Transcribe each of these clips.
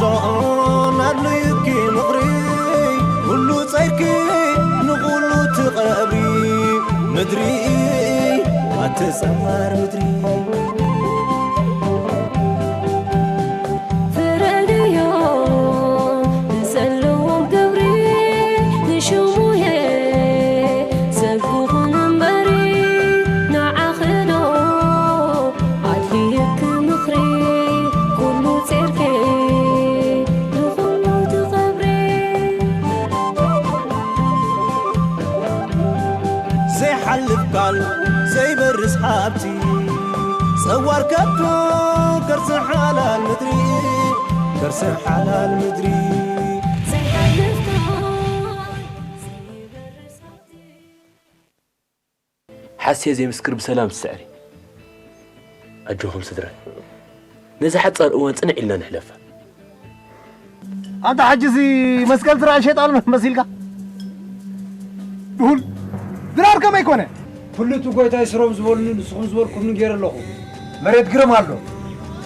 ዶን ኣድልዩኪ ምኽሪ፣ ኩሉ ጸይርኪ ንኹሉ ትቐብሪ። ምድሪ ኣቲ ጸማር ምድሪ። ፍረድዮ ንዘለዎም ክብሪ፣ ንሽሙየ ሰብ ክኹን እምበሪ፣ ንዓኺ ዶ ኣድልየኪ ምኽሪ፣ ኩሉ ጸርኪ ንኹሉ ትቐብሪ። ዘይሓልፍ ቃል ዘይበርስ ሃብቲ፣ ጸዋር ከብቱ ከርሲ ሓላል ምድሪ፣ ከርሲ ሓላል ምድሪ። ዘይሓልፍ ቃል ዘይበርስ ሃብቲ። ሓስየ ዘይምስክር ብሰላም ትስዕሪ። ኣጆኹም ስድራይ፣ ነዛ ሓጻር እዋን ጽንዕ ኢልና ንሕለፋ። ኣንታ ሕጂ እዚ መስቀል ዝረኣ ሸይጣን መሲልካ? ድሁል ድራር ከመይ ኮነ? ፍሉጥ ጎይታይ ስሮም ዝበሉኒ ንስኹም ዝበልኩምኒ ገይረ ኣለኹ። መሬት ግርም ኣሎ።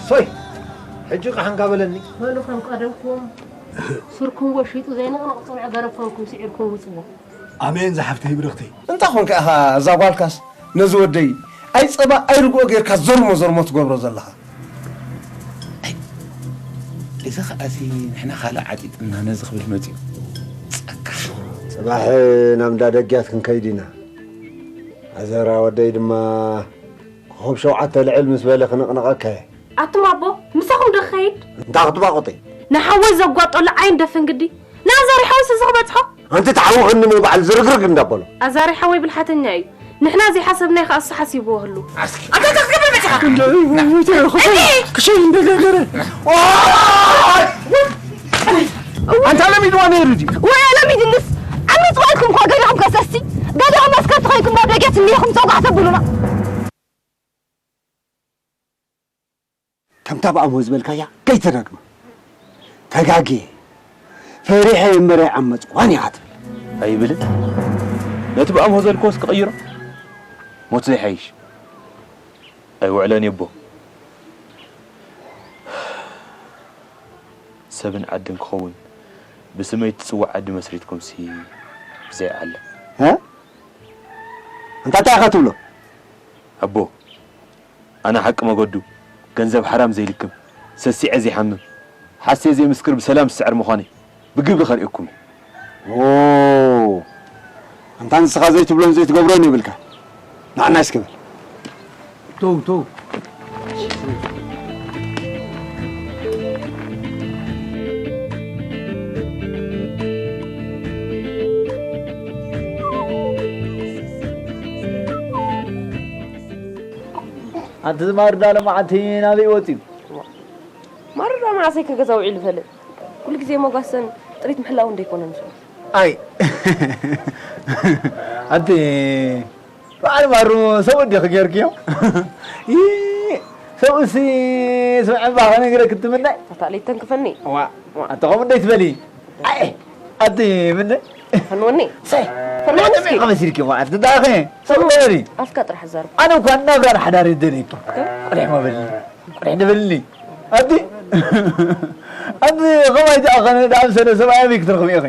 ሶይ፣ ሕጂ ቃሕንካ በለኒ። በሉ ከም ቀደምኩም ስርኩም ወሺጡ ዘይንቕነቕ ጽኑዕ ገረብ ኮንኩም ስዒርኩም ውጽዎ። ኣሜን ዝሓፍተይ ብርኽተይ። እንታይ ኾንካ ኢኻ እዛ ጓልካስ ነዚ ወደይ ኣይ ጸባ ኣይ ርግኦ ጌርካ ዘርሞ ዘርሞ ትገብሮ ዘለኻ? ኣይ፣ እዚ ኸኣሲ ንሕና ካልእ ዓጢጥና ነዚ ክብል መጺኡ። ጸካ። ጽባሕ ናብ እንዳ ደግያት ክንከይድ ኢና። ኣዘራ ወደይ ድማ ኮኾብ ሸውዓተ ልዕል ምስ በለ ክንቕንቐካ እየ። ኣቱም ኣቦ፣ ምሳኹም ዶ ክኸይድ? እንታይ ክትባቑጢ? ንሓወይ ዘጓጠሉ ዓይን ደፍን ግዲ። ንኣዛሪ ሓወይስ እዚ ክበጽሖ? ኣንቲ ተሓውኽኒ እሞ በዓል ዝርግርግ እንዳበሎ። ኣዛሪ ሓወይ ብልሓተኛ እዩ። ንሕና ዘይሓሰብናዮ ከኣ እሱ ሓሲብዎ ህሉ። ኣስኪ። ኣታ እንታይ ክትገብር መጺኻ? ክንደይ ክሸይ እንደገገረ። ኣንታ ለሚድዋ ነይሩ ድዩ? ወይ ለሚድንስ? ዓመት በልኩም እኳ ገሊኹም ከሰስቲ፣ ገሊኹም መስከርቲ ኮይንኩም ናብ ደገት እኒኹም ጸጓዕ ተብሉና። ከምታ ብኣምሆ ዝበልካያ ከይትደግማ። ተጋግየ፣ ፈሪሐ እምበር ኣይዓመጽኩዋን ኢኻ ትብል። ኣይብልን። ነቲ ብኣምሆ ዘልኮስ ክቕይሮ ሞት ዘይሓይሽ። ኣይውዕለን የቦ። ሰብን ዓድን ክኸውን ብስመይ ትጽዋዕ ዓዲ መስሪትኩምሲ ብዘይ ዓለም። እ? እንታይ እንታይ ኢኻ ትብሎ? ኣቦ፣ ኣነ ሓቂ መገዱ፣ ገንዘብ ሓራም ዘይልክም፣ ሰሲዐ ዘይሓምም፣ ሓስየ ዘይምስክር ብሰላም ዝስዕር ምዃነይ ብግብሪ ከርእየኩም እየ። ኦ፣ ኣንታ ንስኻ ዘይትብሎን ዘይትገብሮን የብልካ። ንዓና እስኪ በል። ተው፣ ተው። ኣንቲ ዝማርዳ ሎማዓንቲ ናበይ ወፂኡ? ማርዳ መዓሰይ ከገዛ ውዒሉ ይፈልጥ። ኩሉ ግዜ ሞጋሰን ጥሪት ምሕላው እንደይኮነ ንሱ። ኣይ። ኣንቲ በዓል ማሩ ሰብኡ እንዲኺ ጌርክዮ? ይ፣ ሰብኡሲ ስምዒ እባ ክነግረኪ ትምናይ? ኣታ ለይት ተንክፈኒ። ዋ፣ ኣታ ከምኡ እንደይትበሊ። ኣይ፣ ኣቲ ምነ? ፈንወኒ። ሰይ፣ ፈንወኒ እስኪ። ከመይ ሲልኪ ዋ፣ ኣቲ ዳኸ? ሰብኡ በሊ። ኣፍካ ጥራሕ ዛርብ። ኣነ እኳ እናብራን ሓዳር ይደልየኪ። ቁልሕ መበሊ። ቁልሕ ንበልኒ። ኣቲ፣ ኣቲ ከማይ ተኣኸነ ዳኣም ሰለ ሰብኣይ ኣበይ ክትረኽቢ ኢኺ?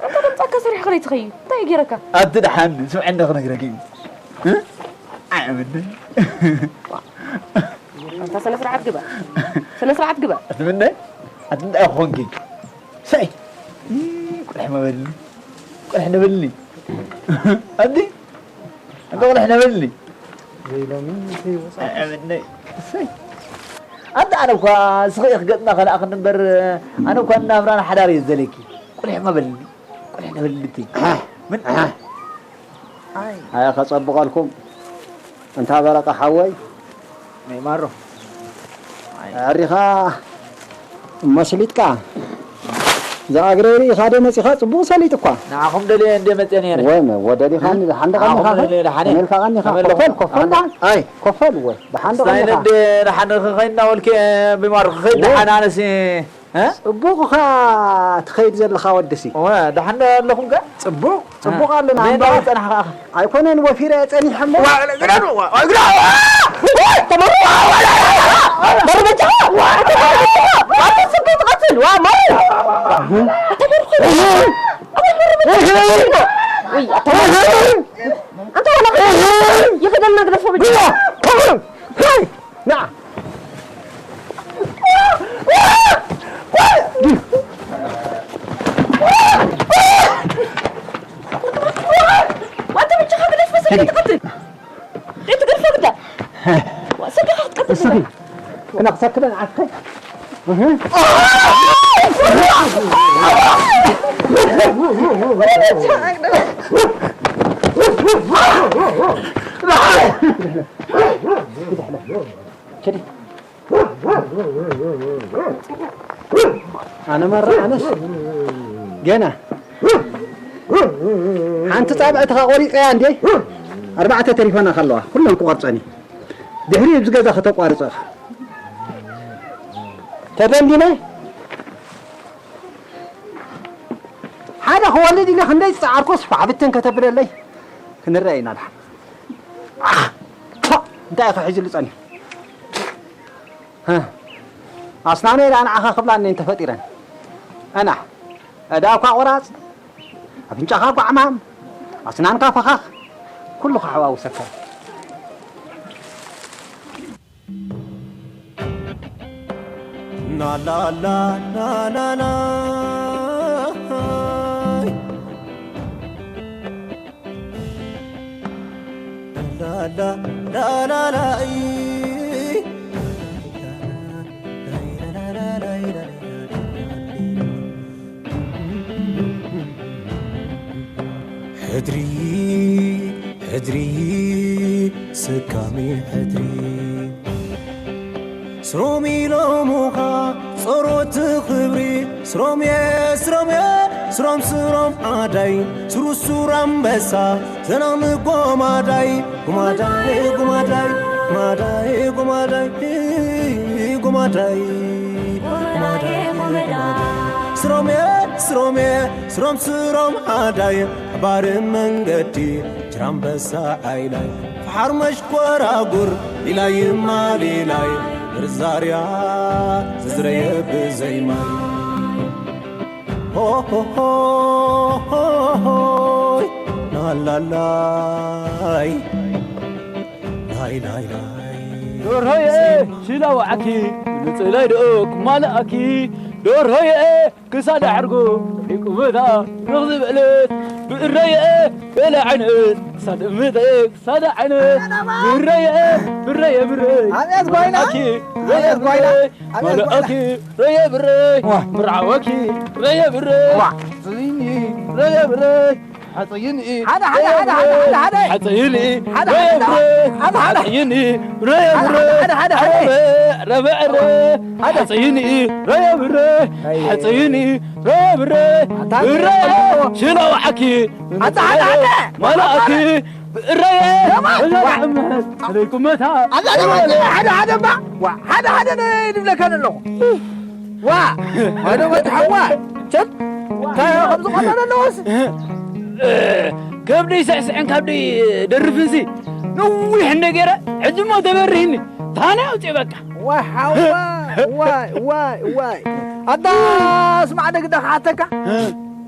ኣንታ ድምጻካ ሰሪሕካ ለይትኸይድ እንታይ ገይረካ? ኣቲ ደሓን ስምዐኒ ክነግረኪ እዩ። እ? ኣይ፣ ኣበደ። ኣንታ ስነ ስርዓት ግበር። ስነ ስርዓት ግበር። ኣቲ ምንደ? ኣቲ እንታይ ኮንኪ? ሰይ! ቁልሕ መበልኒ። ቁልሕ ንበልኒ። ኣቲ? ኣንታ ቁልሕ ነበልኒ። ዘይሎሚ ዘይወፃ። ኣበደ። ሰይ! ኣንታ ኣነ እኳ ስኺ ክገጥማ ከለኣኽኒ እምበር፣ ኣነ እኳ እናብራን ሓዳር እየ ዝደልየኪ። ቁልሕ መበልኒ። ቁልሕ ንበልልቲ። ምን? ኣይ። ኣያ ከጸብቐልኩም። እንታ በረቐ ሓወይ። ናይ ማሮ። ኣሪኻ እሞ ስሊጥካ። ዝኣግረ ርኢኻ ዶ መጺኻ? ጽቡቕ ሰሊጥ እኳ። ንዓኹም ደልየ እንደ መጸ ነይረ። ወይ መ-፣ ወደሊኻኒ፣ እ? ደሓን ደቐኒኻ ንዓኹም ኸ? ደልየ ደሓነ። ተመልካ ቀኒኻ። ተመለኹ። ኮፈል፣ ኮፈል ደሓነ። ደሓን። ኣይ። ኮፈል ወይ። ደሓን ስታይ ደቐኒኻ። ነደ ደሓን ኸኸይድ እናበልከ ብማርኹ ኸይድ ወይ። ደሓን ኣነሲ። እ? ጽቡቕ ኸ ትኸይድ ዘለኻ ወድሲ። እወ፣ ደሓን ኣለኹም ከ? ጽቡቕ፣ ጽቡቕ እ። ኣለና። ኣበይ እምበኣር ጸናሕካ ኣኻ? ኣይኮነን፣ ወፊረ ጸኒሐ እሞ። ዋ፣ ግዳ፣ ዋ፣ ዋ፣ ግዳ፣ ዋ፣ ዋ፣ ተመሩ፣ ዋ፣ ዋ፣ ዋ፣ ዋ፣ ተመሩ በጃኻ፣ ዋ፣ ተመሩ በጃኻ፣ ዋ፣ ወይ ኣታ፣ ኣንተ ዋላ ይኽደልና ግደፎ ብቻ። ና። ዋንተ ብቻ ግደፍ መሰለኝ ትቀትል። ዘይትገድፎ ግዳ። ሰኪኻ ክትቀትል እስኺ ግዳ። ክነኽሰክለን ዓርከይ። እህ። ችዲ። ኣነ መራ ኣነስ ገና ሓንቲ ጻብዕትኻ ቆሪጸያ እንዴ? ኣርባዕተ ተሪፈና ከለዋ ኩለን ክቆርጸኒ። ድሕሪ ኣብዚ ገዛ ከተቋርጸ ኢኻ። ተደንዲነ ሓደ ክወልድ ኢለ ክንደይ ዝጸዓርኩስ ፋሕ ብትን ከተብለለይ ክንረአ ኢና ድሓን። ኣኽ! ፋ! እንታይ ኢኻ ሒዝሉ ጸኒሑ? ሃ! ኣስናነይ ደኣ ንዓኻ ክብላ እኔን ተፈጢረን። ኣናሕ! ኣእዳውካ ቆራጽ፣ ኣፍንጫኻ ጓዕማም፣ ኣስናንካ ፈኻኽ፣ ኩሉ ክሓዋውሰካ። ናላላ ናላላ ላላ ላላላ ሕድሪ ሕድሪ ስካሚ ሕድሪ ስሮም ኢሎሙኻ ጸሮት ክብሪ ስሮምየ ስሮምየ ስሮም ስሮም ዓዳይ ስሩሱር ኣንበሳ ዘናም ጎማዳይ ጎማዳይ ጎማዳይ ጎማዳይ ጎማዳይ ጎማዳይ ጎማዳይ ስሮምየ ስሮምየ ስሮም ስሮም ዓዳይ ሓባር መንገዲ ጅራንበሳ ዓይላይ ፈሓር መሽኮራጉር ሊላይ ማሊላይ ብርዛርያ ዝዝረየ ብዘይማይ ሆሆሆሆሆይ ናላላይ ላይላይላይ ዶርሆየ ሽላ ወዓኪ ንጽላይ ደኦ ክማልኣኪ ዶርሆየ ክሳዳ ዕርጎ ሪቁ መታ ርኽ ዝበለት ብእረየ ገለ ዓይነት ክሳድ እምተ ክሳዳ ዓይነት ብረየ ብረየ ብረይ ኣቤት ጓይላ! ኣኪ ኣቤት ጓይላ! ኣቤት ጓይላ! ማለኣኪ ረየ ብረይ ዋ! ምርዓወኪ ረየ ብረይ ዋ! ጽይኒ! ረየ ብረይ ሓጽይኒ! ሓደ፣ ሓደ፣ ሓደ፣ ሓደ፣ ሓደ! ሓጽይኒ! ሓደ፣ ረየ ሓደ፣ ብረይ ሓደ፣ ሓደ! ሓጽይኒ! ረየ ሓደ፣ ብረይ ሓደ፣ ሓደ፣ ሓደ! ረበ ዕረ! ሓደ! ሓጽይኒ! ረየ ብረይ ኣይ! ሓጽይኒ! ረየ ብረይ! ኣታ ብረይ! ኣታ ሽላው ዓኪ! ኣታ ሓደ፣ ሓደ! ማለኣኪ! ብእረየ! ደማ! እዛ ዋ! ደዕምሐት! ለይኩመታ! ኣዛ ደማ! ሓደ፣ ሓደ እባ! ዋ! ሓደ፣ ሓደ ነ-፣ ንብለካ ኣለኹ። ዋ! ኣዶ ወድ ሓዋ! ቸብ! እንታይ ከምዚ ቆሎ ኣለዎስ? ከብደይ ስዕስዕን ካብደይ ደርፍንሲ ነዊሕ እንደ ገይረ፣ ሕጂ እሞ ተበርሂኒ። ታነ ኣውፅእ በቃ። ዋ ሓዋ! ዋይ፣ ዋይ፣ ዋይ! ኣታ ስማዕ፣ ደግዳ ክሓተካ?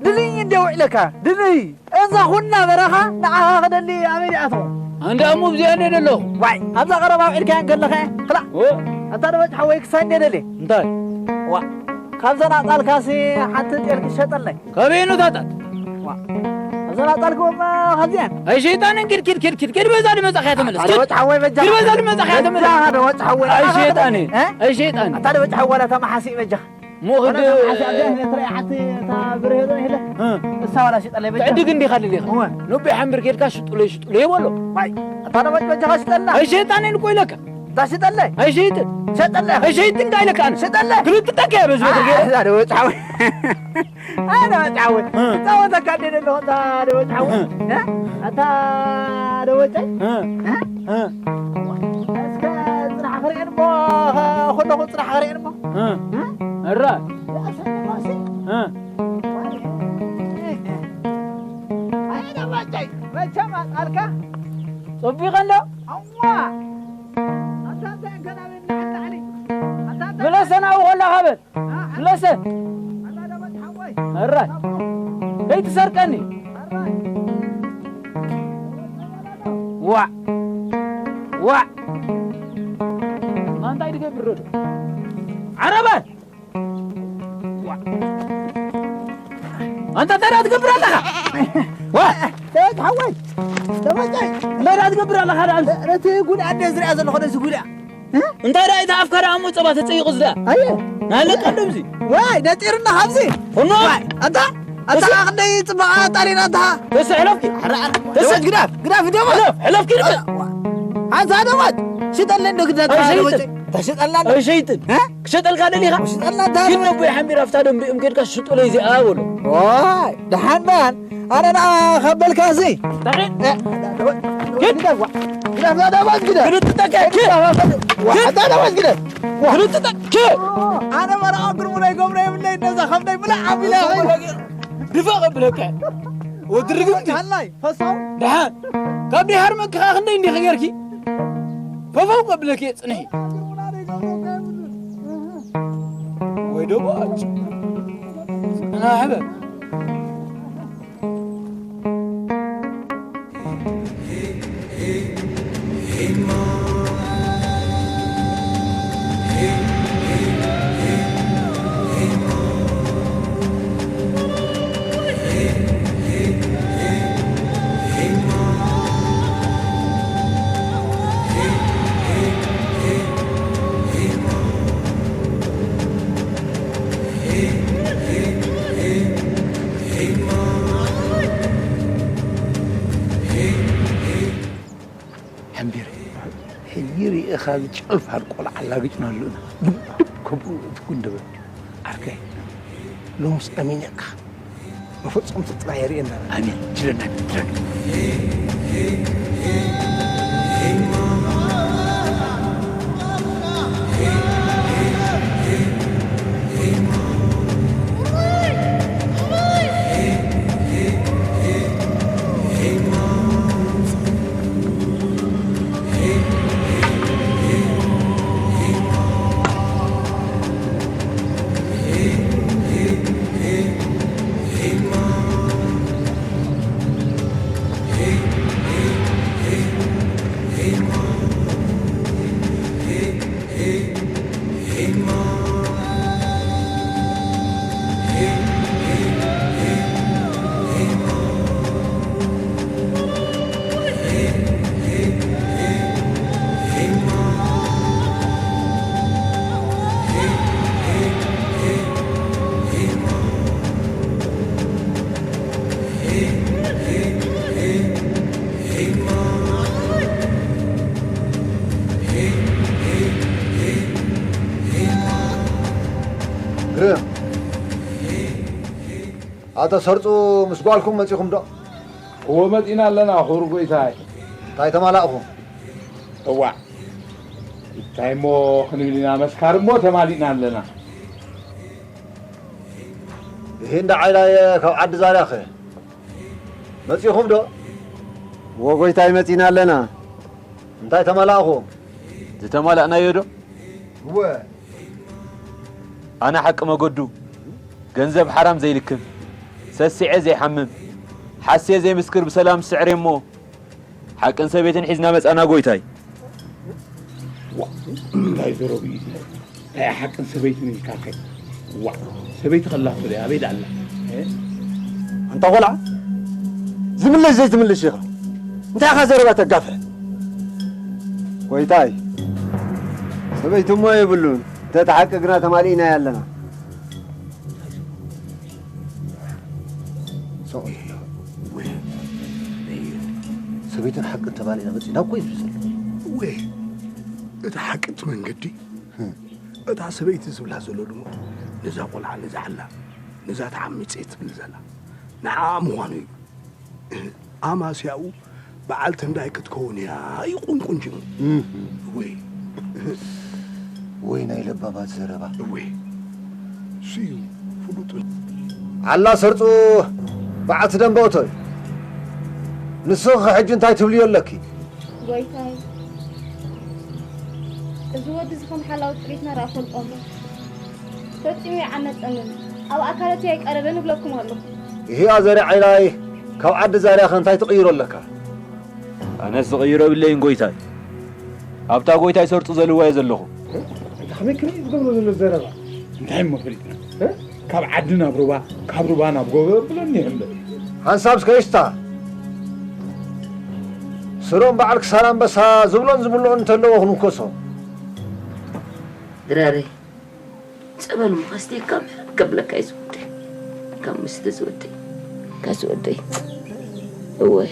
ድልይ እንደ ውዕለካ፣ ድልይ! እዛ ኩላ በረኻ ንዓኻ ክደሊ ኣበይ ደኣ ትኸውን? ኣንዳ እሞ ኣብዚኣ እንደ ደለኹ። ዋይ፣ ኣብዛ ቀረባ ውዒልካያ እንከለኻ እየ። ክላእ። ኦ። ኣታ ደበጭ ሓወይ ክሳይ እንደ ደልየ። እንታይ? ዋ፣ ካብዘን ኣጣልካሲ ሓንቲ ጤል ክሸጠለይ። ካበየኑ ታጣት? ዋ፣ ኣብዘን ኣጣልክዎም ካብዚኣን። ኣይ ሸይጣንን ኪድ፣ ኪድ፣ ኪድ፣ ኪድ፣ ኪድ በዛ ልመጻኻ እያ ተመለስ። ኣታ ደበጭ ሓወይ በጃኻ። ኪድ በዛ ልመጻኻ እያ ተመለስ። በጃኻ ደበጭ ሓወይ። ኣይ ሸይጣን፣ እ? ኣይ ሸይጣን። ኣታ ደበጭ ሓወይ ዋላ ተመሓሲ በጃኻ። ሞኽድ ዋላ ተመሓሲ ኣብዚኣ ሂለ ትረኣ ሓንቲ እታ ብርሄ ዶ ሂለ? እ። እሳ ዋላ ሽጠለይ በጃኻ። ትዕድግ እንዲኻ ልሊኻ። እወ። ኑቢ ሓምብር ኬድካ ሽጡለይ፣ ሽጡለይ በሎ። ዋይ፣ ኣታ ደበጭ በጃኻ ሽጠልና። ኣይ ሸይጣን ኢልኮ ኢለካ። እታ ሽጠለይ። ኣይ ሸይጥን። ሸጠለይ። ኣይ ሸይጥን እንታይ ኢለካ ኣነ? ሽጠለይ። ክልጥጠካ እየ በዚ በትሪ ገይረ። ኣታ ደበጭ ሓወይ። ኣነ ወጫዊ እ። ጻወተካ እንደ ዘለኹ፣ ኣታ ደወጫዊ። እ። እ? ኣታ ደወጨይ? እ። እ? እ። እስከ ጽናሕ ክርእየን እሞ፣ ኩለኹ ጽናሕ ክርእየን እሞ። እ። እ? እረ። ያሰማሲ። እ። ኣይ ደወጨይ፣ መቸም ኣልካ። ጸቢቐ እንዶ? ኣዋ። ኣታ እንታይ እንከናበና ዓሊ? ኣታ እንታይ ምለሰና ወላ ኻበት። ለሰ። ኣራይ። ደይትሰርቀኒ። ዋዕ! ዋዕ! ኣንታይ ትገብር ዶ? ዓረበ! ዋዕ! ኣንታ እንታይ ደኣ ትገብር ኣለኻ? ዋዕ! ተወት ሓወይ! ተወት! እንታይ ደኣ ትገብር ኣለኻ ደኣ? ነቲ ጉድኣት ድየ ዝሪኣ ዘለኹ ነዚ ጉድኣ? እ? እንታይ ደኣ እቲ ኣፍካ ደኣ እሞ ጸባ ተጸይቑ ዝዳ? ኣየ! ናለቃ እንደምዚ። ዋይ፣ ነጢርና ካብዚ። ሆኖ? ዋይ፣ ኣንታ፣ ኣንታ እሱ ክንደይ ጽባቐ ኣጣሪና ኣንታ። እሱ ሕለፍኪ። ኣረ፣ ኣረ፣ ተሰ- ግዳፍ፣ ግዳፍ፣ ደሞ። ሕለፍ፣ ሕለፍኪ ድበ። ኣንታ ደሞት፣ ሽጠለይ እንዶ ግዳፍ፣ ኣይሸይጥን። ተሸጠላ እንዶ። ኣይሸይጥን። እ? ክሸጠልካ ደሊኻ? ሽጠላ እንታ። ግን ነቦይ ሓሚድ ኣብታ ደንቢኦም ኬድካ ሽጡለይ እዚኣ በሎ። ዋይ፣ ደሓን በል። ኣነ ንዓ ካብ በልካ እዚ። እንታይ? እ፣ ኪድ። ግዳፍ፣ ግዳፍ፣ ግዳፍ፣ ግዳፍ። ግልጥጠካ፣ ኪድ። ዋ፣ ኪድ። ኣታ ደሞት ግዳፍ። ዋ። ግልጥጠ-፣ ኪድ። ኣነ መርዓ ግርሙ ናይ ገብረ የብለይ፣ ነዛ ከም ናይ ብላዕ ኣቢላ። ድፋ ቀብለካ። ወዲ ርግምቲ። ሃላይ፣ ፈሳው። ደሓን። ካብ ዲሃር መክኻ ክንደይ እንዲኺ ጌርኪ? ፈፈው ቀብለኪ ጽንሒ። ወይ ደሞ ኣጭ-፣ ጽና ሕበ። ሓምቢረ፣ ሕጂ ርኢኻ ዝጨልፋል ቆልዓ ኣላግጭናሉ ኢና። ግድብ ከብኡ እቲ ጉንደበል። ዓርከይ፣ ሎምስ ኣሚነካ። ብፍጹም እቲ ጥራይ የርእየና። ኣሜን። ድረና፣ ድረና። ግርም። ኣቶ ሰርጹ፣ ምስ ጓልኩም መጺኹም ዶ? እወ፣ መጺና ኣለና ክቡር ጎይታይ። እንታይ ተማላእኹም? እዋእ፣ እንታይ እሞ ክንብል ኢና፣ መስካር እሞ ተማሊእና ኣለና። ይሄ እንዳ ዓይላየ ካብ ዓዲ ዛርያኸ መጺኹም ዶ? እወ ጎይታይ፣ መጺና ኣለና። እንታይ ተማላእኹም? ዝተማላእናዮ ዶ? እወ። ኣነ ሓቂ መገዱ፣ ገንዘብ ሓራም ዘይልክም፣ ሰሲዐ ዘይሓምም፣ ሓስየ ዘይምስክር ብሰላም ስዕሬ እሞ፣ ሓቅን ሰበይትን ሒዝና መጻና ጎይታይ። ዋ፣ እንታይ ዘረቡ እዩ እዚ? እንታይ ሓቅን ሰበይትን ኢልካኸ? ዋ፣ ሰበይቲ ከላቶ ደይ ኣበይ ደኣ ኣላ? እ? ኣንታ ቆልዓ፣ ዝምለሽ ዘይትምልሽ ኢኻ። እንታይ ኢኻ ዘረባ ተጋፍሕ? ጎይታይ፣ ሰበይቲ እሞ የብሉን። እንተ እቲ ሓቂ ግና ተማሊእናዮ ኣለና። ሰብኣይ፣ ሰበይትን ሓቅን ተባሊዕና መጺና እኮ እዩ ዝብል ዘሎ። እወ፣ እቲ ሓቂ እቲ መንገዲ፣ እታ ሰበይቲ ዝብላ ዘሎ ድማ፣ ነዛ ቆልዓ፣ ነዛ ዓላ፣ ነዛ ተዓሚጸ ትብል ዘላ፣ ንዓኣ ምዃኑ እዩ። ኣማስያኡ በዓል ተንዳይ ክትከውን እያ ይቑንቁን ጅኑ። እህ። ወይ። ወይ ናይ ለባማት ዘረባ። ወይ። እሱ እዩ ፍሉጥ። ዓላ ሰርጹ በዓልቲ ደንበ እቶይ። ንስኺ ሕጂ እንታይ ትብልዮ ኣለኪ? ጎይታይ፣ እዚ ወዲ እዚ ከም ሓላዊ ጥሪትና ደኣ ፈልጦ እምበር፣ ፈጺሙ ይዓመጸንን ኣብ ኣካላተይ ኣይቀረበን እብለኩም ኣለኹ። ይሄ ኣዘርያ ዓይላይ፣ ካብ ዓዲ ዛርያ ከ እንታይ ትቕይሮ ኣለካ? ኣነስ ዝቕይሮ የብለይን ጎይታይ። ኣብታ ጎይታይ ሰርጹ ዘልዋ እየ ዘለኹ። እንታይ ከመይ ከመይ እዩ ዝገብሮ ዘሎ ዘረባ? እንታይ እሞ ፈሊጥና? እ? ካብ ዓዲ ናብ ሩባ፣ ካብ ሩባ ናብ ጎቦ ብሎኒ ይኽእል። ሓንሳብ እስከ ይሽታ። ስሮም በዓል ክሳራ ኣንበሳ ዝብሎን ዝብልኦን እንተለዎ ክንውከሶ። ድራረይ፣ ጸበል ምኸስተይ ካብ ምሕረት ከብለካ እዩ ዝወደይ። ካብ ምስተ ዝወደይ። ካብ ዝወደይ። እወይ፣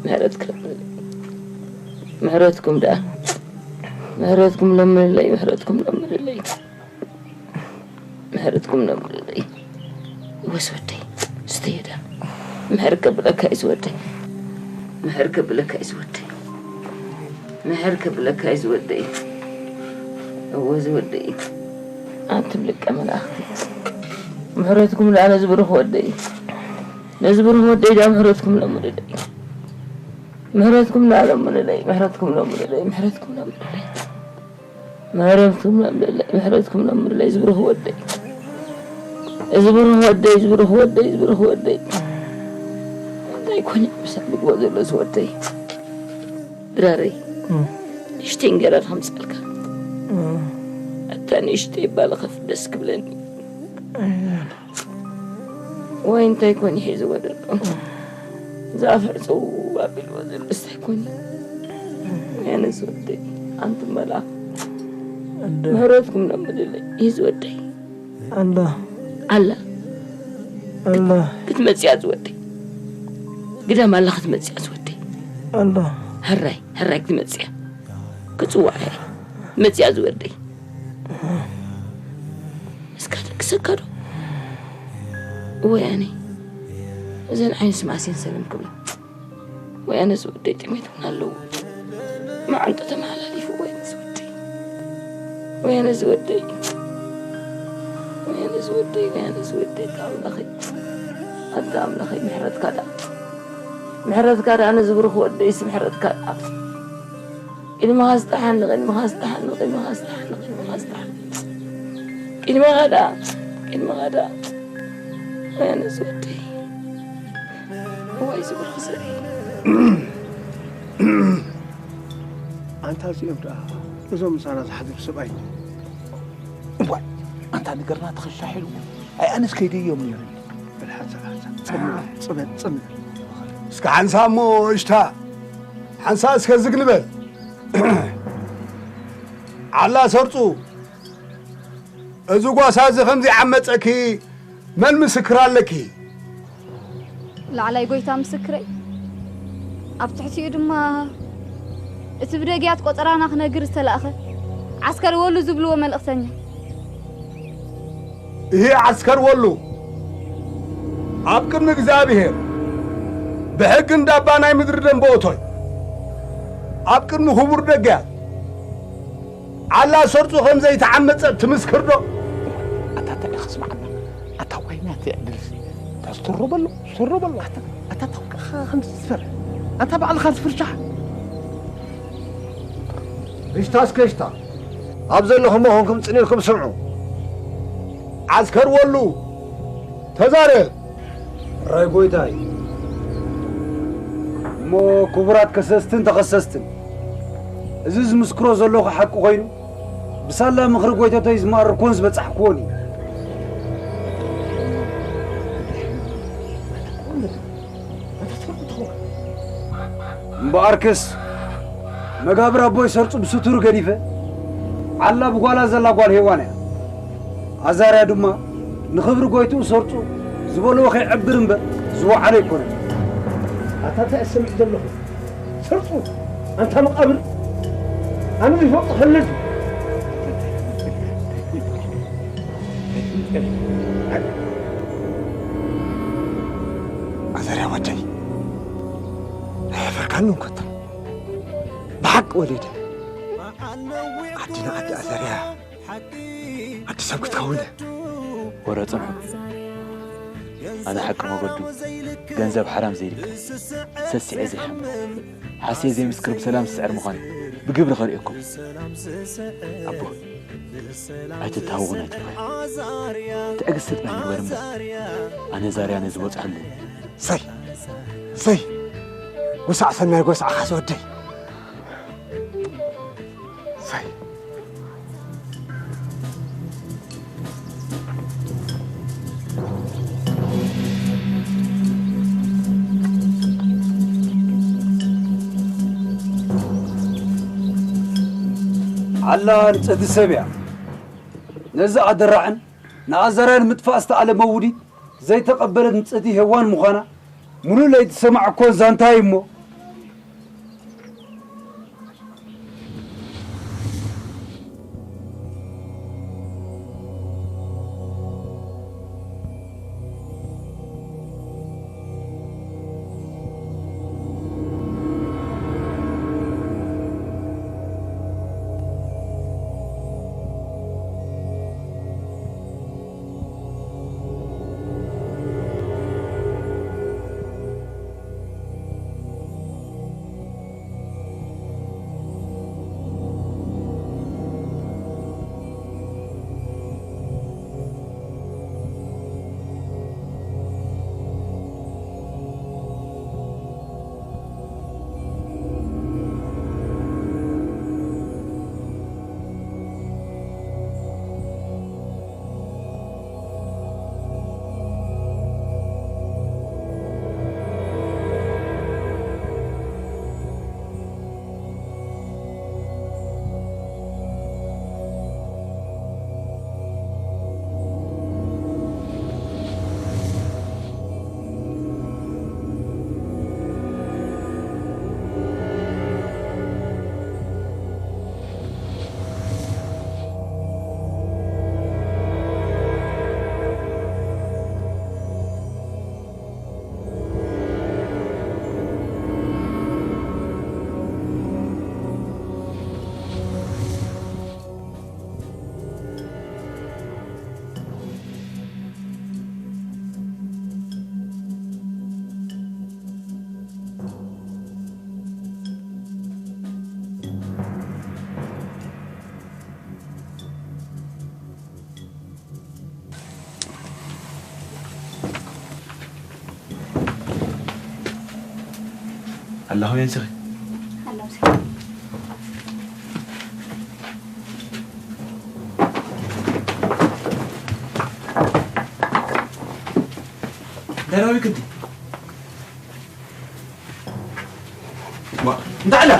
ምሕረት ክረክበለይ። ምሕረትኩም ደኣ። ምሕረትኩም ለምንለይ፣ ምሕረትኩም ለምንለይ። ምሕረትኩም ለምንለይ። እወ ዝወደይ፣ ስተየዳ። ምሕር ከብለካ እዩ ዝወደይ። ምሕር ከብለካ እዩ ዝወደይ። ምሕር ከብለካ እዩ ዝወደይ። እወ ዝወደይ። ኣንቱም ደቀ መላእኽቲ፣ ምሕረትኩም ደኣ ነዚ ብሩኽ ወደይ። ነዚ ብሩኽ ወደይ ደኣ ምሕረትኩም ለምንለይ። ምሕረትኩም ደኣ ለምንለይ። ምሕረትኩም ለምንለይ። ምሕረትኩም ለምንለይ። ምሕረትኩም ለምንለይ፣ ምሕረትኩም ለምንለይ፣ እዚ ብሩኽ ወደይ። እዚ ብሩኽ ወደይ፣ እዚ ብሩኽ ወደይ፣ እዚ ብሩኽ ወደይ። እንታይ ኮን እዩ ምሳዕ ምግቦ ዘሎ እዚ ወደይ? ድራረይ፣ እም። ንእሽተይ እንጌራ ከምጽኣልካ። እም። ኣታ ንእሽተይ ባለ ከፍ ደስ ክብለኒ። እም። ወይ እንታይ ኮን ይሒዝዎ ዘሎ? ዛፍ ዕጽው ኣቢልዎ ዘሎ እንታይ ኮን? ኣነ ዝወደይ፣ ኣንቱም መልኣኽ፣ እንደ ምሕረትኩም ለምንለይ፣ ይህ ዝወደይ። ኣላ። ኣላ። ኣላ። ክትመጽያ ዝወደይ። ግዳም ኣላ ክትመጽያ ዝወደይ። ኣላ። ሕራይ፣ ሕራይ ክትመጽያ። ክጽውዓ እየ። መጽያ ዝወደይ። እስካ ደቅሰካ ዶ? ወያነ፣ እዘን ዓይንስ መኣስየን ሰለም ክብላ። ወያነ ዝወደይ ጥሜት እውን ኣለዎ። መዓንጡ ተመሓላሊፉ ወያነ ዝወደይ። ወያነ ዝወደይ። ወያነ ዝወደይ፣ ወያነ ዝወደይ፣ ኣታ ኣምላኸይ። ኣታ ኣምላኸይ፣ ምሕረትካ ደኣ። ምሕረትካ ደኣ ነዚ ብሩኽ ወደይስ ምሕረትካ ደኣ። ቅድመኻ ዝጠሓኒ፣ ቅድመኻ ዝጠሓኒ፣ ቅድመኻ ዝጠሓኒ፣ ቅድመኻ ዝጠሓኒ። ቅድመኻ ደኣ፣ ቅድመኻ ደኣ። ኣነ ዝወደይ። እዋይ ዝብርኽ ዘርኢ። ኣንታ እዚኦም ደኣ እዞም ምሳና ዝሓድሩ ሰብኣይ። እዋይ፣ ኣንታ ነገርና ተኸሻሒሉ። ኣይ ኣነስ ከይደዮም ነይሩ። በል ሓንሳ፣ ሓንሳ። ጽምእ፣ ጽምእ፣ ጽምእ። እስከ ሓንሳ እሞ እሽታ። ሓንሳ እስከ ዝግ ንበል። ዓላ ሰርጹ፣ እዚ ጓሳ እዚ ከምዚ ዓመጸኪ መን ምስክር ኣለኪ? ላዕላይ ጎይታ ምስክረይ፣ ኣብ ትሕቲኡ ድማ እቲ ብደግያት ቆጸራና ክነግር ዝተላእኸ ዓስከር ወሉ ዝብልዎ መልእኽተኛ። ይህ ዓስከር ወሉ ኣብ ቅድሚ እግዚኣብሔር ብሕጊ እንዳባ ናይ ምድሪ ደንበ እቶይ ኣብ ቅድሚ ክቡር ደገያት ዓላ ሰርጹ ከም ዘይተዓመጸት ትምስክር ዶ? ኣታ እንታይ ኢኻ ስምዓና? ኣታ ዋይና ትዕድልሲ። ኣታ ዝተሮ በሎ፣ ዝተሮ በሎ። ኣታ፣ ኣታ ታውቃኻ ከም ዝፈር። ኣታ ባዕልኻ ዝፍርሻ። እሽታ እስከ እሽታ። ኣብ ዘለኹሞ ኮንኩም ጽን ኢልኩም ስምዑ። ዓስከር ወሉ፣ ተዛረብ። ራይ ጎይታይ። እሞ ክቡራት ከሰስትን ተኸሰስትን፣ እዚ ዝምስክሮ ዘለኹ ሓቂ ኮይኑ፣ ብሳላ ምኽሪ ጎይታተይ ዝማረርኩዎን ዝበጻሕኩዎን እዩ። እምበኣርክስ፣ መጋብር ኣቦይ ሰርጹ ብስቱሩ ገዲፈ፣ ዓላ ብጓላ ዘላ ጓል ሄዋን እያ። ኣዛርያ ድማ ንኽብሪ ጎይትኡ ሰርጹ ዝበልዎ ከይዕብር እምበር ዝወዓሎ ኣይኮነን። ኣታ እንታይ እሰምዕ ዘለኹ? ሰርጹ፣ ኣንታ መቓብር፣ ኣነ ዘይፈልጦ ከለል። ኣዛርያ ወደይ፣ ኣይሕፈርካኒ እንኮታ። ብሓቂ ወሊደ። ዓድና ዓዲ ኣዛርያ፣ ዓዲ ሰብ ክትከውን። ወረ ጽንሑ። ኣነ ሓቂ መገዱ ገንዘብ ሓራም ዘይልቀ፣ ሰሲዐ ዘይሓምም፣ ሓስየ ዘይምስክር ብሰላም ዝስዕር ምዃን ብግብሪ ከርእየኩም። ኣቦ፣ ኣይትተሃወኹን ኣይትጥፋእ። ትዕግስቲ ጥራይ ንግበር እምበር፣ ኣነ ዛርያ ነዚ በጽሐሉ። ሰይ፣ ሰይ፣ ጎሳዕ ሰናይ፣ ጎሳዕ ካሰ ወደይ። ሰይ። ኣላ ንጽህቲ ሰብ እያ። ነዚ ኣደራዕን ንኣዛርያን ምጥፋእ ዝተኣለመ ውዲት ዘይተቐበለት ንጽህቲ ሄዋን ምዃና ምሉእ ለይቲ ዝሰማዕኩዎ ዛንታ እዩ እሞ፣ ኣለኹ የንስኺ። ኣለኹ። ደራዊ ክንዲ። ዋ፣ እንታይ ኣላ?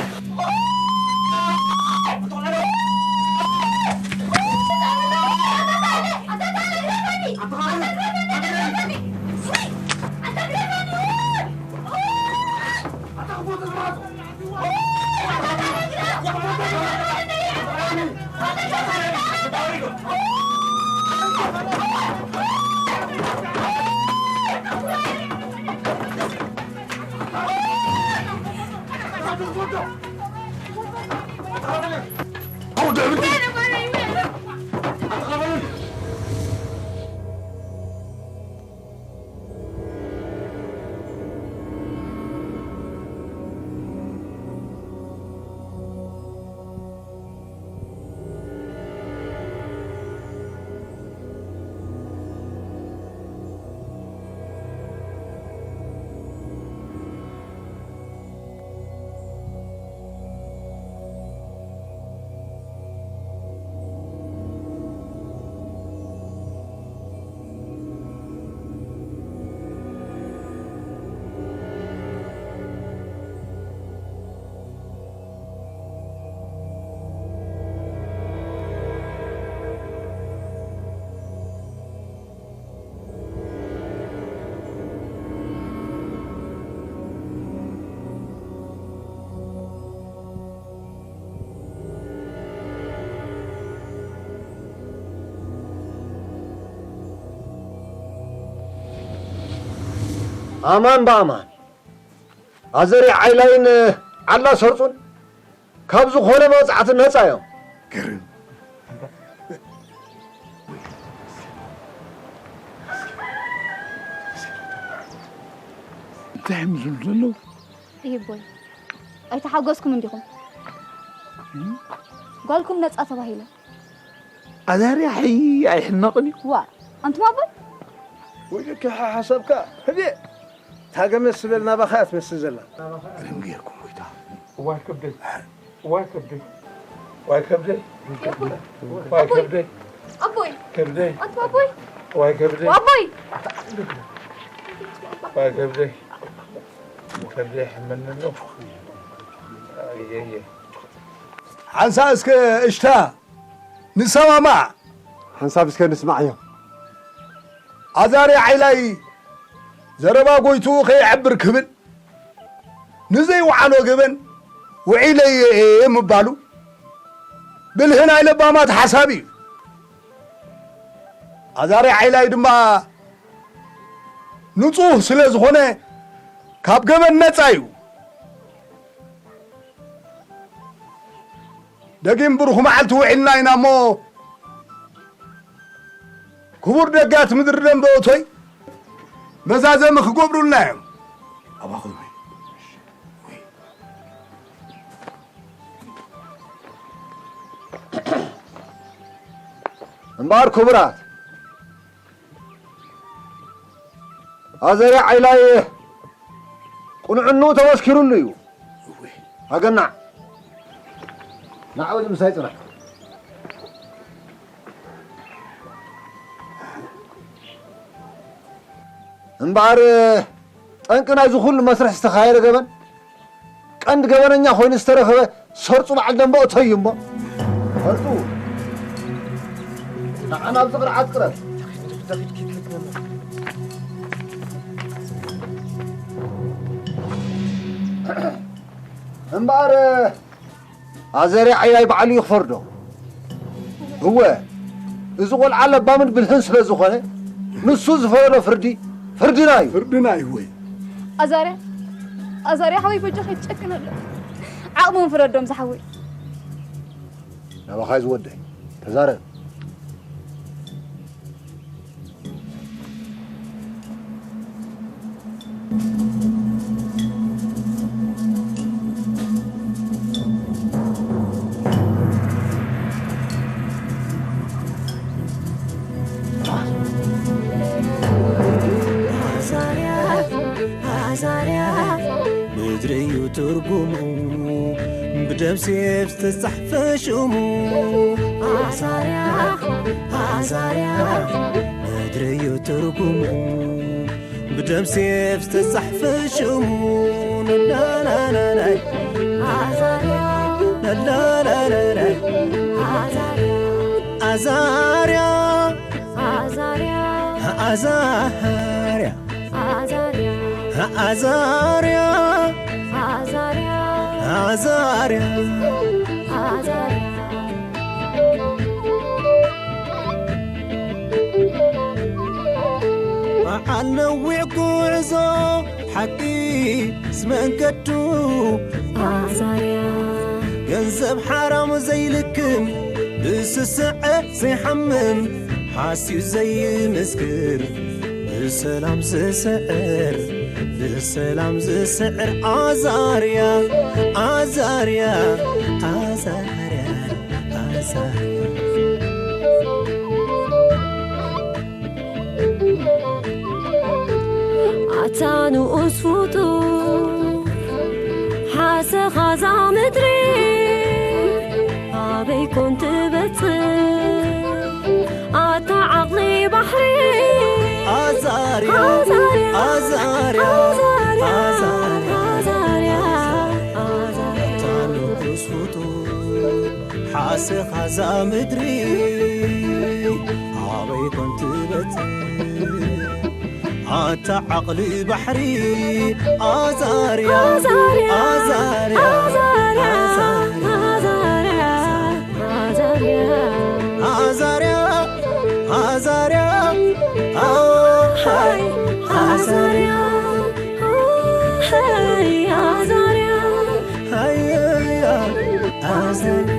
ኣማን ብኣማን ኣዘሪ ዓይላይን ዓላ ሰርጹን ካብ ዝኾነ መቕጻዕቲ ነጻ እዮም። ግርም። እንታይ እዮም ዝብሉ ዘለዉ? ይህቦይ፣ ኣይተሓጎስኩም እንዲኹም? ጓልኩም ነጻ ተባሂላ። ኣዛርያ ሕይ ኣይሕነቕን እዩ። ዋ፣ ኣንቱም ኣቦይ? ወይልኪ ሓ- ሓሳብካ ህድእ። ታገመ ስበል ናባኻ እያ ትመስል ዘላ። ርም ጌርኩም ጎይታ። እዋይ ከብደይ። እዋይ ከብደይ። ዋይ ከብደይ። ዋይ ከብደይ። ኣቦይ። ከብደይ። ኣንቱም ኣቦይ? ዋይ ከብደይ። ኣቦይ። ዋይ ከብደይ። ከብደይ ሕመኒ ኣሎ። ኣየየ። ሓንሳ እስከ እሽታ ንሰማማዕ። ሓንሳብ እስከ ንስማዕ እዮም። ኣዛርያ ዓይላይ ዘረባ ጎይትኡ ከየዕብር ክብል ንዘይወዓሎ ገበን ውዒለየ እየ ምባሉ ብልሂ ናይ ለባማት ሓሳብ እዩ። ኣዛርያ ዓይላይ ድማ ንጹህ ስለ ዝኾነ ካብ ገበን ነጻ እዩ። ደጊም ብሩኽ መዓልቲ ውዒልና ኢና እሞ ክቡር ደጋት ምድሪ ደንበ እቶይ መዛዘሚ ክገብሩልና እዮም። ኣባኹም እምበኣር ክቡራት ኣዘርያ ዓይላይ ቅኑዕንኡ ተመስኪሩሉ እዩ። ኣገናዕ ናዕወል ምሳይ ጽናሕ። እምበኣር ጠንቂ ናይዚ ኩሉ መስርሕ ዝተኻየደ ገበን ቀንዲ ገበነኛ ኮይኑ ዝተረኸበ ሰርጹ በዓል ደንበ እቶይ እዩ እሞ ሰርጹ ንዓ ናብዚ ቅርዓት ቅረብ። እምበኣር ኣዘርያ ዓይላይ በዓሉ እዩ ክፈርዶ። እወ እዚ ቆልዓ ለባምን ብልህን ስለ ዝኾነ ንሱ ዝፈረዶ ፍርዲ ፍርድና እዩ። ፍርድና እዩ ወይ? ኣዛርያ ኣዛርያ ሓወይ በጃኻ ይጨክን ኣሎ። ዓቕሞም ፍረዶም ዝሓወይ። ናባኻ እዩ ዝወደይ ተዛረብ። ኣዛርያ ኣዛርያ ምድሪ እዩ ትርጉሙ ብደም ሴፍ ዝተጻሕፈ ሽሙ ኣዛርያ ኣዛርያ ምድሪ እዩ ትርጉሙ ብደም ሴፍ ዝተጻሕፈ ሽሙ ነላላላላይ ኣዛርያ ነላላላላይ ኣዛርያ ኣዛርያ ኣዛርያ ኣዛርያ ኣዛርያ ኣዛርያ ኣዛርያ ኣዛርያ ኣዛርያ በዓል ነዊሕ ጉዕዞ ሓቂ ዝመንገዱ ኣዛርያ ገንዘብ ሓራም ዘይልክም ብስስዐ ዘይሓምም ሓስዩ ዘይምስክር ብሰላም ዝስዕር ብሰላም ዝስዕር ኣዛርያ ኣዛርያ ኣዛርያ ኣዛርያ ኣታ ንኡስ ፍጡር ሓሰኻ እዛ ምድሪ ኣበይ ኮን ትበጽሕ ኣታ ዓቕሊ ባሕሪ ኣዛርያ ኣዛርያ ኣዛርያ ኣዛርያ ኣዛርያ ኣዛርያ ኣታ ንኡስ ፍጡር ሓሰኻ እዛ ምድሪ ኣበይ ኮን ትበጽሕ ኣታ ዓቕሊ ባሕሪ ኣዛርያ ኣዛርያ ኣዛርያ ኣዛርያ ኣዛርያ ኣዛርያ ኣዛርያ ኣዛርያ ኣዛርያ ኣዛርያ